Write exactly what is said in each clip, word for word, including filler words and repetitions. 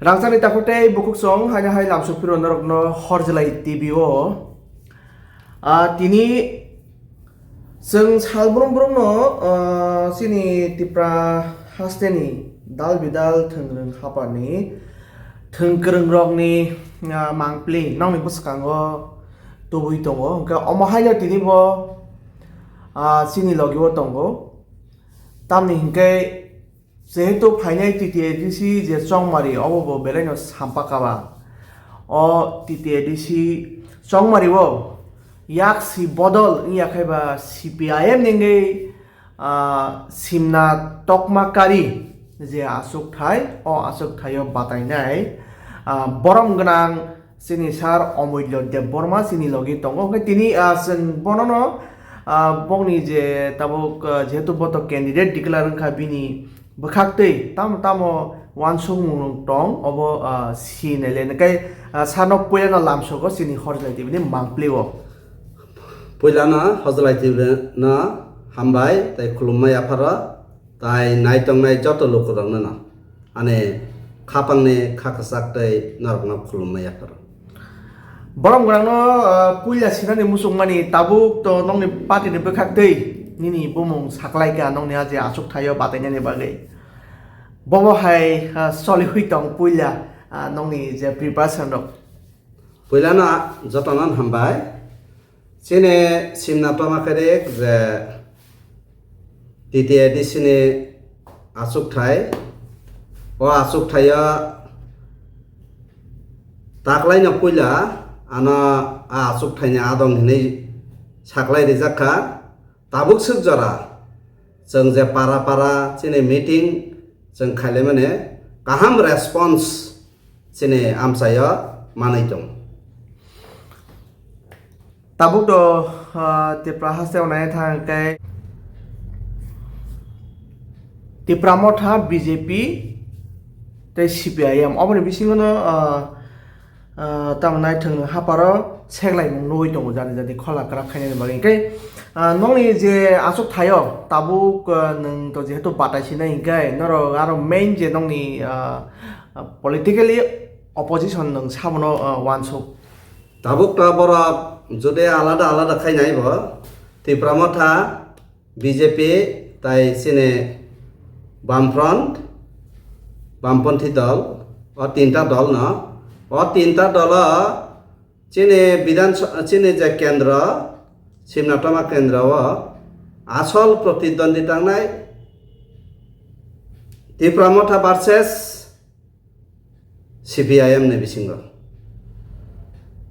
Rangchakni takhuk tei bukhuk song haino hai lamsok phiro norokno Horjelai T V o. Ah, tini chwng sal brum brumno, ah, chini Tipra hasteni dal bidal thwngrwng hapharni thwngkwrwngrokni, ah, mangpli nokni bwskango tubui tongo. Hwnkhe omo haino tini bo, ah, chini logi o tongo. Tamni hinkhe jehetu phainai T T A D C je chongmari, obo bo belaino sampakaba. O T T A D C chongmari o yak si bodol wngya khai ba C P I M ni wngwi, ah, simna tokma kari je achukthai, o achukthai o batainai, ah, borom gwnang chini sir Omulyo Debbarma chini logi tongo. Hwnkhe tini, ah, chwng bonono, ah, bongni je tabuk, ah, jehetu bo to candidate declare wngkha, bini bwkhaktwi tamo tamo uansukmung tong, obo, ah, sinaile. Hwnkhe, ah, sir no puilano lamsogo chini Horjelai T V ni mangpli o. Puilano Horjelai T V no hambai tei khulumma yapharo. Tai naitongnai joto lukurokno no ani khapangni kha kwchak tei norokno khulumma yapharo. Borom gwnangno, ah, puila sinani muchungmani tabuk to nokni party ni bwkhaktwi nini bumung saklaikha nokni a je achukthai o batainani bagwi. Bobo hai, ah, choliwi tong puila, ah, nokni je preparation rok. Puilano jotono hambai. Chini simna toma khe rik je T T A D C ni achukthai, o achukthai o taklaino puila ano a achukthai ni adong hinwi saklai rijak kha. Tabuk swk jora chwng je para para chini meeting chwng khailaimani kaham response chini amchaio manwi tongo. Tabuk to, ah, Tipra haste onai thang khe Tipra Motha, B J P tei C P I M oboni bisingo no, ah, ah, tamo naithok ni haparo seklaimung nugwi tongo jani jani khola kwrak khainani bagwi. Hwnkhe, ah, nokni je achuk thaio tabuk, ah, nwng to jehetu batai sinai hwnkhe norok aro main je nokni, ah, ah, politically opposition nwng sabono, ah, uansuk. Tabuk to borok jodi alada alada khainai bo, Tipra Motha, B J P tai chini Bamfront, Bamponthi dol, o tinta dol no, o tinta dolo chini Bidhan Sa-, chini je kendro, Simnatoma kendro o asol protidwandi tangnai Tipra Motha versus C P I M ni bisingo.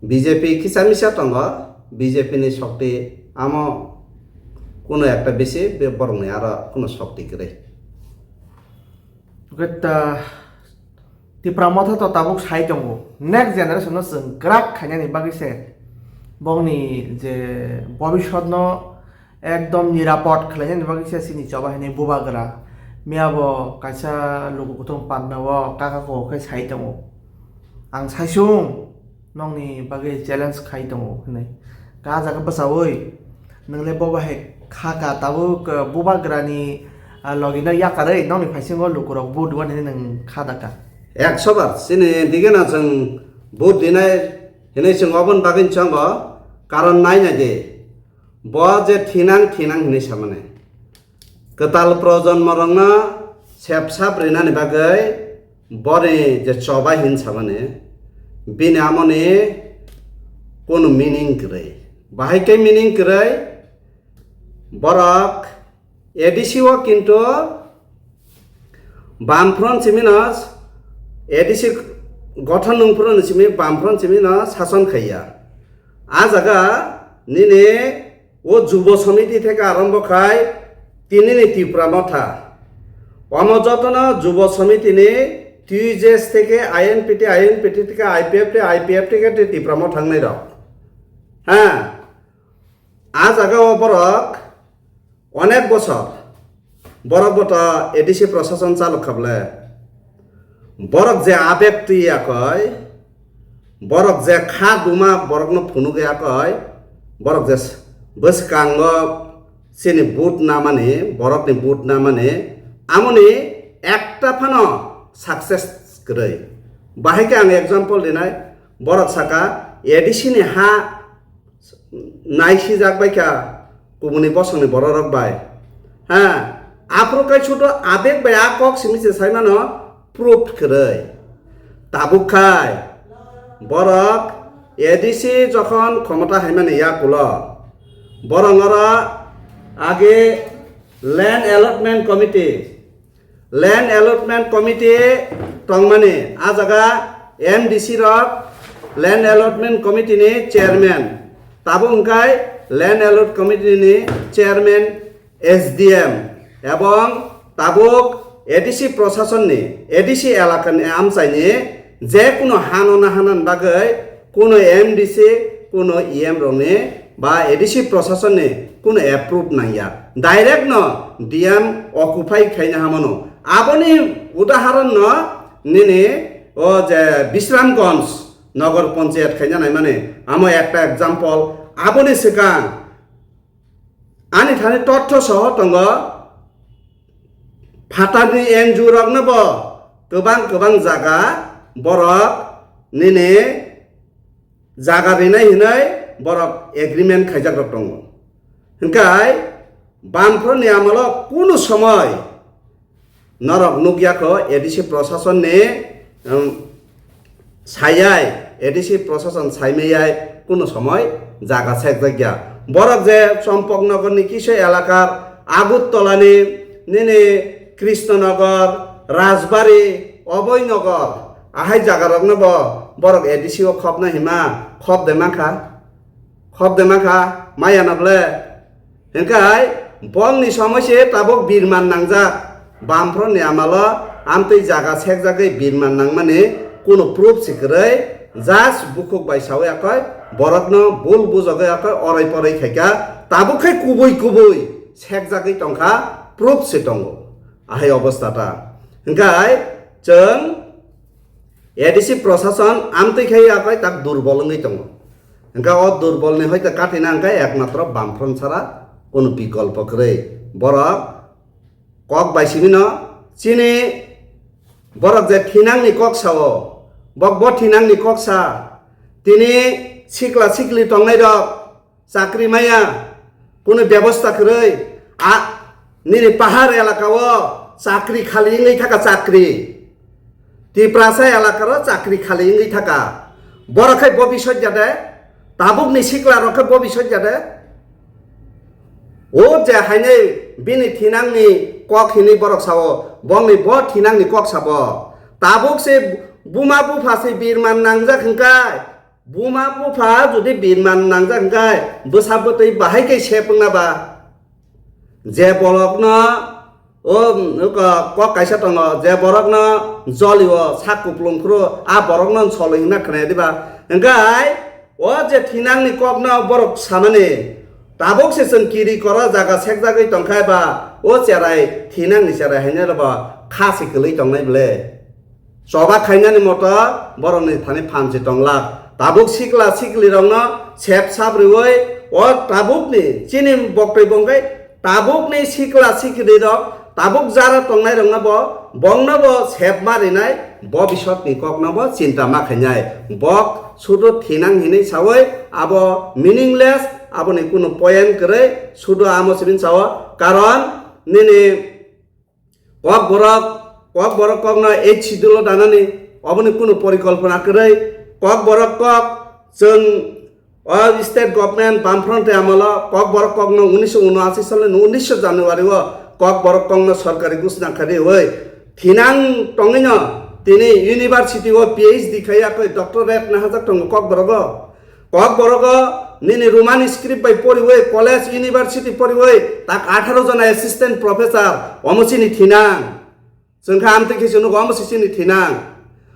B J P kisa misa tongo, B J P ni shokti amo kuno ekta bisi, be borokni aro kuno shokti kwrwi. Hwnkhe ta Tipra Motha to tabuk sai tongo, next generation no chwng kwrak khainani bagwi se bongni je bobisot no ekdom nirapod khlainani bagwi se chini choba hinwi bubagra. Miya bo kaisa luku kuthum panda o kaka kok khe sai tongo. Ang saisung nokni bagwi challenge khai tongo hinwi. Ka jaga bwchaui nwng le bobo hai kha ka tabuk, uh, bubagra ni, uh, logi no yakarwi nokni phaisingo lukurok vote rwani hinwi nwng kha da ka. Ekso bar chini dige no chwng vote dinai hinwi chwng oboni bagwi chwng bo karon nai nai di. Bo je thinang thinang hinwi samani. Kwtal projonmorokno sepsap rinani bagwi boni je choba hin samani, bini amoni kunu meaning kwrwi. Bahai khe meaning kwrwi, borok A D C o kintu Bamfront simi no, A D C gothon nung phuru ni simi Bamfront simi no sason khaiya. A jaga nini o Jubo Samiti theke arombo khai tini ni Tipra Motha. Omo jotono Jubo Samiti ni T U J S theke I N P T, I N P T theke I P F T, I P F T theke Tipra Motha wngnai rok. Ha, a jaga o borok onek bosor borok bo to A D C prosason chalok kha bwle. Borok je abek twi ya koi, borok je kha duma borokno phunuk ya koi, borok je s-, bwskango chini vote namani, borokni vote namani, amoni ekta phano success kwrwi. Bahai khe ang example rinai, borok saka A D C ni ha naisijak bai kha kubuni bosongni bororok bai. Ha, aphuru kai sudo abeg bai a kok simi se sai mano proof kwrwi. Tabuk khai borok A D C jokhon khomota haimani yakulo borok oro age land allotment committee, land allotment committee tongmani a jaga M D C rok land allotment committee ni chairman, tabuk hwnkhe land allot committee ni chairman S D M ebong tabuk A D C prosasonni, A D C elakani amchaini je kuno hano na hanan bagwi kuno M D C, kuno E M rokni ba A D C prosasonni kuno approve nangya. Direct no D M occupy khaina hamano. Aboni udaharon no nini o je Bisramganj Nagar Panchayat khaina naimani amo ekta example. Aboni swkang ani thani totho soho tongo, phatarni N G O rokno bo kwbang kwbang jaga borok nini jaga rinai hinwi borok agreement khaijak rok tongo. Hwnkhe Bamfront ni amolo kunu somoi norok nukya kho A D C prosasonni, um, saiyai, A D C prosason saimaiyai kunu somoi jaga sekjakya. Borok je Champaknagar ni kisu elakar Agartala ni nini Krishnanagar, Rajbari, Abhoynagar, ahai jaga rokno bo borok A D C o khopna hima khop de mankha, khop de mankha, maya na ble. Hwnkhe bongni somoi se tabuk birman nangjak. Bamfront ni amalo amtwi jaga sekjagwi birman nangmani kuno proof se kwrwi, just bukhuk bai sawi akhoi borokno bul bujagwi akhoi orai porai khaikha, tabuk khai kubui kubui sekjagwi tongkha, proof se tongo. Ahai obostha ta. Hwnkhe chwng A D C prosason amtwi khai akhoi tak durbol wngwi tongo. Hwnkhe o durbolni hoite katina hwnkhe ekmatro Bamfront sara kuno bikolpo kwrwi. Borok kok bai simino chini borok je thinangni kok sao, bok bo thinangni kok sa, tini sikla sikli tongnai rok chakri maya, kuno bebosta kwrwi, a, nini pahar elaka o chakri khali wngwi thaka chakri. Tiprasa elakaro chakri khali wngwi thaka. Borok khai bo bisoj ya de? Tabukni sikla rok khe bo bisoj ya de? O je hainwi bini thinangni kok hinwi borok sao, bongni bo thinangni kok sabo. Tabuk se buma bupha se birman nangjak hwnkhe, buma bupha jodi birman nangjak hwnkhe, bwsa bwtwi bahai khe sep wngna ba? Je borokno o, o ko-, kok kaisa tongo, je borokno jolio sak kuplung phuru, a borokno choloi hwnna khwnaya diba? Hwnkhe o je thinangni kokno borok samani, tabuk se chwng kiri koro jaga sekjagwi tongkha ba, o cherai, thinangni cherai haino bo kha se kwlwi tongnai ble. Choba khainani moto borokni thani phan se tonglak. Tabuk sikla siklirokno sep sap rwui o tabukni chini boktwi bongkhe tabukni sikla sikrirok tabuk jara tongnairokno bo bongno bo sep ma rinai, bobisotni kokno bo chinta ma khainai. Bok sudu thinang hinwi saui abo meaningless, aboni kunu point kwrwi sudu amo sibin sao. Karon nini Kokborok, Kokborok kokno eighth schedule o danani, oboni kunu porikolpona kwrwi. Kokborok kok chwng o state government Bamfront amolo Kokborok kokno unisho unashi salo unisho January o Kokborok kokno sorkari gusna kharwi thinang tongwino tini university o P H D khaiya koi doctorate nahajak tongo Kokborogo. Kokborogo nini Roman script bai poriwi college, university poriwi tak atharo jona assistant professor, omo chini thinang. Chwng kha amtwi khe chwng nugo omo se chini thinang.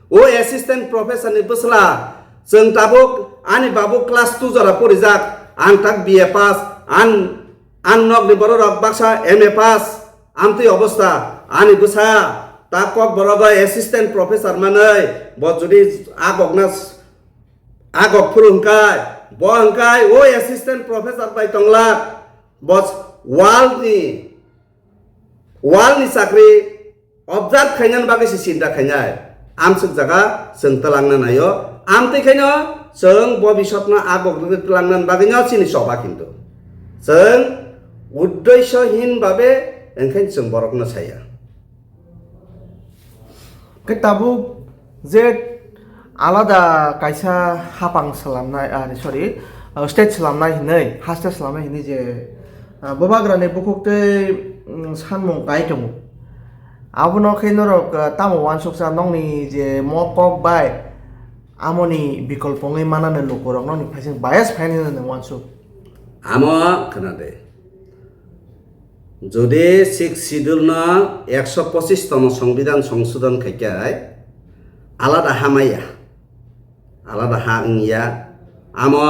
O assistant professor ni bwsla chwng tabuk ani babu class two jora porijak, ang tak B A pass, an, an nokni bororok baksa M A pass, amtwi obostha ani bwsa tak Kokborogo assistant professor manwi bo jodi agokna Agok phuru hwnkhe, bo hwnkhe o assistant professor bai tonglak, bo world ni, world ni chakri observe khainani bagwi se chinta khainai. Amswk jaga chwng twlangna naio. Amtwi khaino chwng bobisotno abok rwgwi twlangna bagwino chini choba kintu. Chwng uddeshohin babe wngkhe chwng borokno saya. Khe tabuk je alada kaisa hapang slamnai, ah, sorry, ah, state slamnai hinwi, haste slamnai hinwi je, ah, bubagrani bukhuk tei, mm, sanmung kai tongo. Abono khe norok, ah, tamo uansuksa nokni je mo kok bai amoni bikolpo wngwi manani lukurok nokni phaising bias phaini hwnwi nwng uansuk? Amo khna de. Jodi Sixth Schedule no ekso pochis tomo Songbidan songsodon khaikhe alada ha maya, alada ha wngya. Amo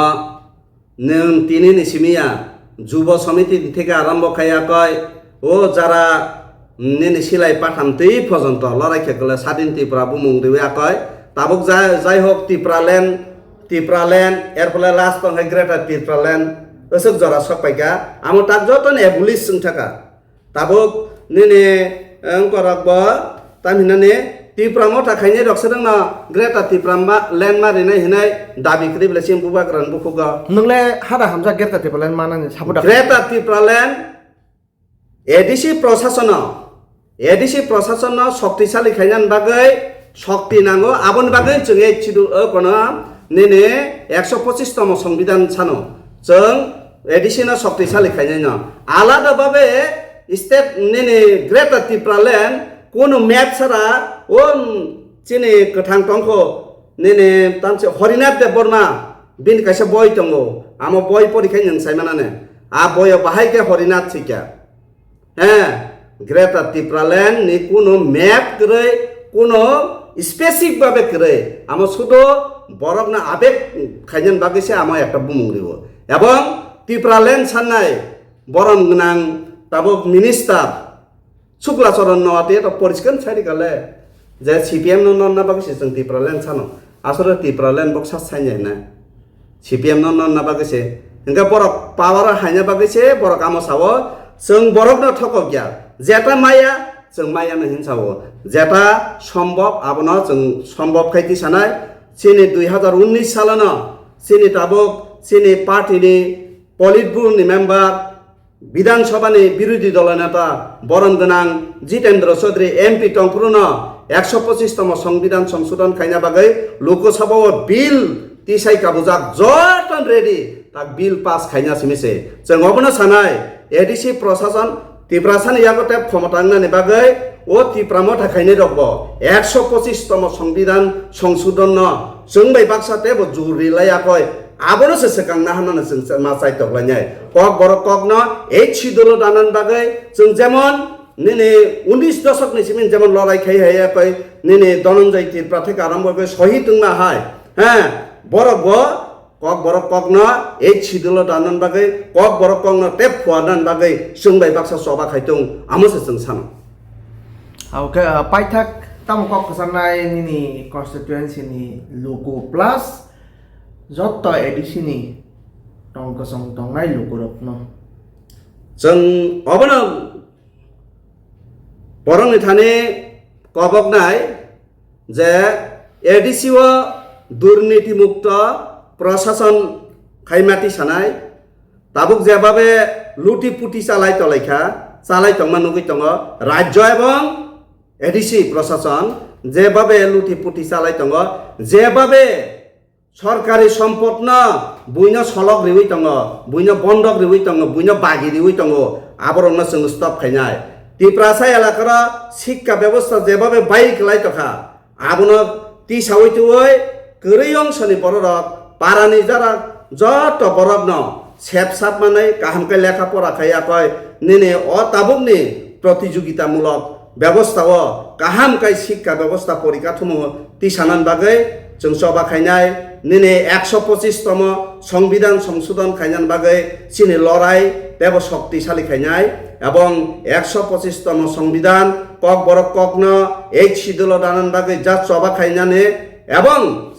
nwng tini ni simi ya Jubo Samiti ni theke arambo khai akoi, o jara nini silai patham twi pojonto lorai khe kwlai Sadin Tripura bumung riwi akoi. Tabuk jai, jai hok Tipraland, Tipraland, er phole last tong hai Greater Tipraland, aswk jora sok paikha. Amo tak joto ni abolish wng thaka. Tabuk nini, eh, wngkorok bo tam hinani Tipra motha khainai rok se nangno Greater Tipra ma, land ma rinai hinai dabi kwrwi belai chini bubagrani bukhugo. Nwng le hada hamjak Greater Tipraland manani support da? Greater Tipraland A D C prosasono, A D C prosasono shoktisali khainani bagwi shokti nango, aboni bagwi chwng ei chidu, o kono nini ekso pochis tomo Songbidan sano chwng A D C no shoktisali khainai no. Alada babe state nini Greater Tipraland kunu map sara o chini kwthang tongkho nini tamse Horinath Debbarma bini kaisa boi tongo. Amo boi pori khe nwng sai manane. A boyo bahai khe Horinath sikya. He, Greater Tipraland ni kuno map kwrwi, kuno specific babe kwrwi. Amo sudo borokno abek khainani bagwi se amo ekta bumung rio. Ebong Tipraland sannai borom gwnang tabuk minister Sukla Charan Noatia to poriskar sai rikale je C P M no nonna bagwi se chwng Tipraland sano. Aswk Tipraland boksa sainai na. C P M no nonna bagwi se. Hingke borok power haina bagwi se borok amo sao, chwng borokno thokok ya. Jeta maya, chwng maya no hin sao. Jeta sombhob abono chwng sombhob khai tisanai. Chini dui hazar unnish salono chini tabuk chini party ni Politburo ni member Bidhan Sabha ni birodhi dolo neta borom gwnang Jitendra Chaudhary M P tongphuru no ekso pochis tomo Songbidan songsodon khaina bagwi Lok Sabha o bill tisai kabujak joto ready tak bill pass khaina simi se. Chwng obono sanai A D C prosason Tiprasa ni yago tep khomota wngnani bagwi o Tipra motha khainai rok bo ekso pochis tomo Songbidan songsodon no chwng bai baksa tebo juri lai yakoi. Abono se swkang naharnani chwng ma chai toklainai. Kok borok kokno ei sidulo danan bagwi chwng jemon nini unis dosok ni simi jemon lorai khai hai koi nini Dhananjay Tripura theke arambo khe sohi tongma hai. He, borok bo kok borok kokno ei sidulo danan bagwi kok borok kokno tep phuarnan bagwi chwng bai baksa choba khai tong amo se chwng sano. Oke, ah, paithak tamo kok kwcharnai nini constituency ni luku plus Jotto A D C ni tong kwchwng tongnai lukurokno. Chwng obono borokni thani koboknai je A D C o durniti mukto prosason khaimati sanai, tabuk jebabe luti puti chalai tolaikha, chalai tongma nugwi tongo rajyo ebong A D C prosason, jebabe luti puti chalai tongo, jebabe sorkari sompotno buino solok riwi tongo, buino bondok riwi tongo, buino bagi riwi tongo, aborokno chwng stop khainai. Tiprasa elakaro sikka bebosta jebabe bai kwlai tokha, abono tisawi twiwi kwrwi ongsoni bororok parani jara joto borokno sepsap manwi kaham khe lekha pora khai yakoi nini o tabukni protijogita mulok bebosta o kaham khe sikka bebosta porikathumo tisanan bagwi chwng choba khainai nini ekso pochis tomo songbidan songsodon khainan bagwi chini lorai tebo shoktisali khainai ebong ekso pochis tomo songbidan kok borok kokno ei sidulo danan bagwi ja choba khainani ebong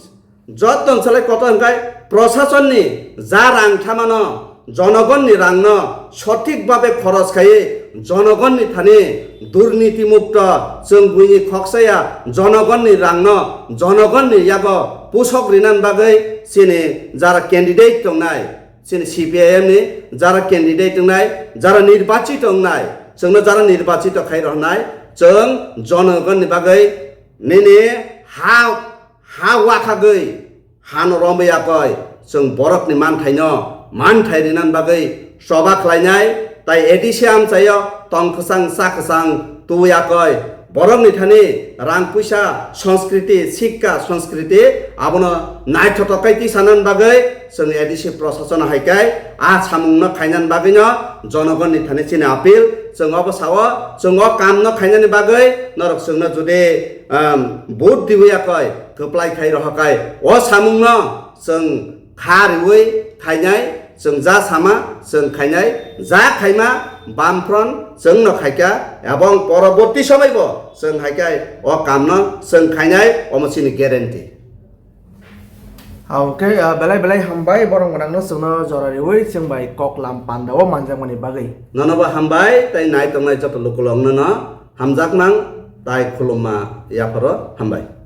Jotton salai kotor hwnkhe prosasonni ja rang thamano, jonogonni rangno sothik babe khoros khaiwi Jonogonni thani durniti mukto, chwng buini khoksa ya, jonogonni rangno jonogonni yago pusok rinani bagwi chini jara candidate tongnai, chini C P I M ni jara candidate tongnai, jara nirbachito tongnai, chwngno jara nirbachito khai rwnai, chwng jonogonni bagwi nini ha, ha wakhagwi hano romwi yakoi, chwng borokni manthaino manthai rinani bagwi choba khlainai, tai A D C amchaio tong kwchang cha kwchang tuwi yakoi, borokni thani rang puisa, sanskriti, sikka, sanskriti abono naithotok kai tisanani bagwi chwng A D C prosason hai khe a samungno khainani bagwino jonogonni thani chini appeal, chwng obo sao, chwng o kamno khainani bagwi norok chwngno jodi, um, vote diwi yakoi, kwplai khai rohorkai. O samungno chwng kha riwi khainai, chwng ja sama chwng khainai, ja khaima Bamfront chwngno khaikha, ebong poroborti somoi bo chwng haikhe o kamno chwng khainai, omo chini guarantee. Ah, okay, ah, belai belai hambai, borok gwnangno chwngno jora riwi chwng bai koklam pandao manjakmani bagwi. Nono bo hambai, tai nai tongnai joto lukulokno no hamjakmang, tai khulumma yapharo hambai.